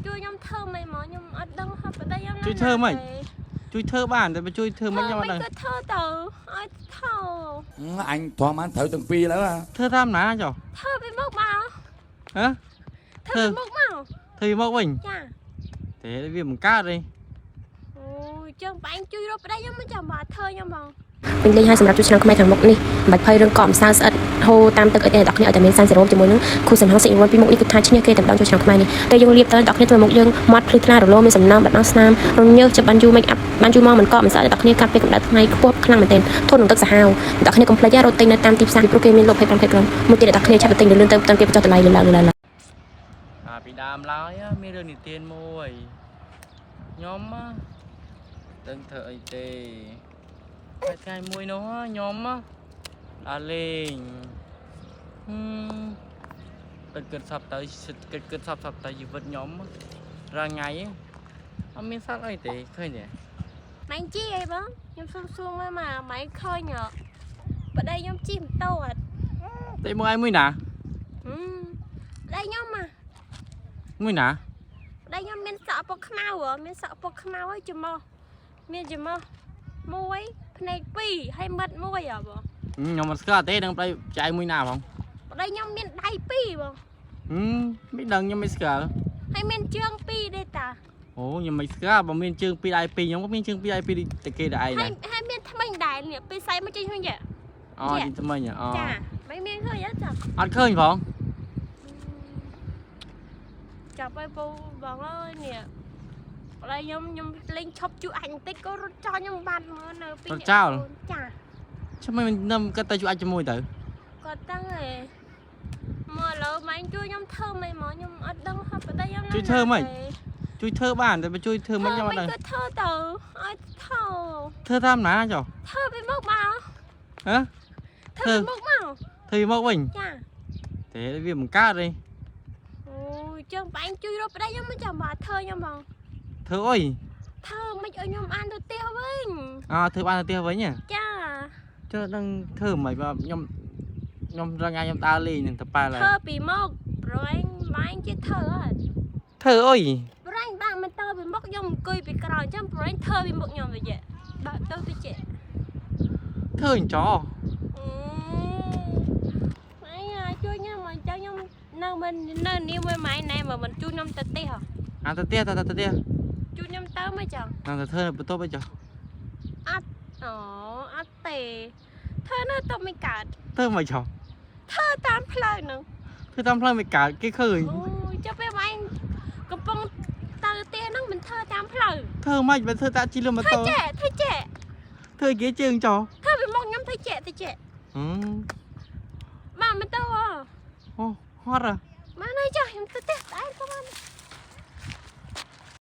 ជួយខ្ញុំធ្វើមិនហ្មងខ្ញុំអត់ដឹងហត់ប្តីខ្ញុំ ជួយធ្វើម៉េច ជួយធ្វើបានតែបើជួយធ្វើមិនខ្ញុំអត់ដឹង គឺធ្វើទៅឲ្យធ្វើ អញទ្រាំបានត្រូវទាំងពីរแล้วហ่ะ ធ្វើតាមណាចុះ ធ្វើពីមុខមក ហ៎ ធ្វើពីមុខមក ធ្វើពីមកវិញ ចា ទេវាមិនកើតទេ អូយចឹងបងឯងជួយរកប្តីខ្ញុំមិនចាំមកធ្វើខ្ញុំបង ពេញលេញហើយសម្រាប់ជួយឆ្នាំខ្មែរខាងមុខនេះមិនបាច់ភ័យរឿងកកម្សៅស្អិតហូរតាមទឹកអីទេអ្នកនរគ្នាឲ្យតែមានសានសេរ៉ូមជាមួយនឹងគូសំហងសិញវ័នពីមុខនេះគឺថាឈ្នះគេតែម្ដងជួយឆ្នាំខ្មែរនេះតែយើងលាបទៅអ្នកនរគ្នាធ្វើមុខយើងមាត់ភ្លឺថ្លារលោងមានសំណើមបាត់បង់ស្នាមរញើសចាប់បានយូរ make up បានយូរមកមិនកកម្សៅអ្នកនរគ្នាកាត់ពេលកម្ដៅថ្ងៃខ្ពស់ខ្លាំងមែនទែនធន់នឹងទឹកសាហាវអ្នកនរគ្នាកុំភ្លេចរត់ទិញនៅតាមទីផ្សារពីព្រោះគេមានលក់25ក្រាមមួយទៀតអ្នកនរគ្នាឆាប់ទៅទិញលឿនៗទៅតាមគេបញ្ចុះតម្លៃលឿនឡើងលឿនឡើង អាពីដើមឡើយមានរឿងនិទានមួយខ្ញុំដឹងធ្វើអីទេហើយថ្ងៃមួយនោះខ្ញុំដើរលេងហឹមគិតគិតសពទៅគិតគិតសពសពទៅជីវិតខ្ញុំរាល់ថ្ងៃអត់មានសត្វអីទេឃើញទេ ម៉ែជីអីបងខ្ញុំសុំសួរមើលមកម៉ែឃើញប្តីខ្ញុំជិះម៉ូតូអត់ តែមកឯងមួយណា ហឹមប្តីខ្ញុំមក មួយណា ប្តីខ្ញុំមានសក់ពណ៌ខ្មៅហ៎មានសក់ពណ៌ខ្មៅហើយច្រមុះមានច្រមុះមួយភ្នែកពីរហើយមាត់មួយហ៎បង ខ្ញុំមិនស្គាល់ទេដឹងប្តីចែកមួយណាផង ប្តីខ្ញុំមានដៃពីរបង ហឹមមិនដឹងខ្ញុំមិនស្គាល់ ហើយមានជើងពីរទេតា អូខ្ញុំមិនស្គាល់បើមានជើងពីរដៃពីរខ្ញុំក៏មានជើងពីរដៃពីរតែគេតែឯង ហើយ ដែរ ហើយមានថ្មិញដែរនេះពេលសៃមកចេញឃើញទេ អូជីថ្មិញអូ ចាមិនមានឃើញទេចា អត់ឃើញផង ចាប់ឲ្យពូបងអើយនេះប្តីខ្ញុំខ្ញុំលេងឈប់ជួអញបន្តិចក៏រត់ចោលខ្ញុំបាត់មើលនៅពីចា ចាំមិននឹមគាត់ទៅជួយអាចជាមួយទៅ គាត់តាំងឯងមកឥឡូវម៉ែជួយខ្ញុំធ្វើមិនហ្មងខ្ញុំអត់ដឹងហត់ប្តីខ្ញុំ ជួយធ្វើមិនជួយធ្វើបានតែបើជួយធ្វើមិនខ្ញុំអត់ដឹង គឺធ្វើទៅឲ្យធ្វើ ធ្វើតាមណាចុះ ធ្វើពីមុខមក ហ៎ ធ្វើពីមុខមក ធ្វើពីមកវិញ ចា ទេវាមិនកើតទេ អូយចឹងបងឯងជួយរកប្តីខ្ញុំមិនចាំមកធ្វើខ្ញុំបង ធ្វើអុយ ធ្វើមិនឲ្យខ្ញុំអានទៅផ្ទះវិញ អើធ្វើបានទៅផ្ទះវិញ ចា ចុះដឹងធ្វើមិនបើខ្ញុំខ្ញុំរងថ្ងៃខ្ញុំដើរលេងនឹងតប៉ែឡើយ ធ្វើពីមុខប្រឯងម៉ែងជាធ្វើអត់ ធ្វើអុយ ប្រឯងបាក់មិនទៅពីមុខខ្ញុំអង្គុយពីក្រោយចឹងប្រឯងធ្វើពីមុខខ្ញុំវិញបាក់ទៅទៅចេះ ធ្វើអញ្ចោ ម៉ែជួយខ្ញុំអញ្ចឹងខ្ញុំនៅមិននៅនេះមួយម៉ែណែមកមិនជួយខ្ញុំទៅផ្ទះ អាទៅផ្ទះទៅទៅផ្ទះ ជួយខ្ញុំទៅមកចឹង នឹងទៅធ្វើបន្ទប់អីចុះ អត់អូអត់ទេធ្វើនៅទៅមិនកើត ធ្វើមិនចុះ ធ្វើតាមផ្លូវហ្នឹង ធ្វើតាមផ្លូវមិនកើតគេឃើញ អូយចុះពេលម៉ែកំពុងទៅផ្ទះហ្នឹងមិនធ្វើតាមផ្លូវ ធ្វើមិនបើធ្វើតាជីលឺម៉ូ ធ្វើ តូ ចេះធ្វើចេះ ធ្វើគេជើងចោ ធ្វើពីមុខខ្ញុំធ្វើចេះធ្វើចេះ ហឹម បាទមិនទៅហ៎ អូហត់ហ៎ បានហើយចាស់ខ្ញុំទៅផ្ទះតែក៏បាន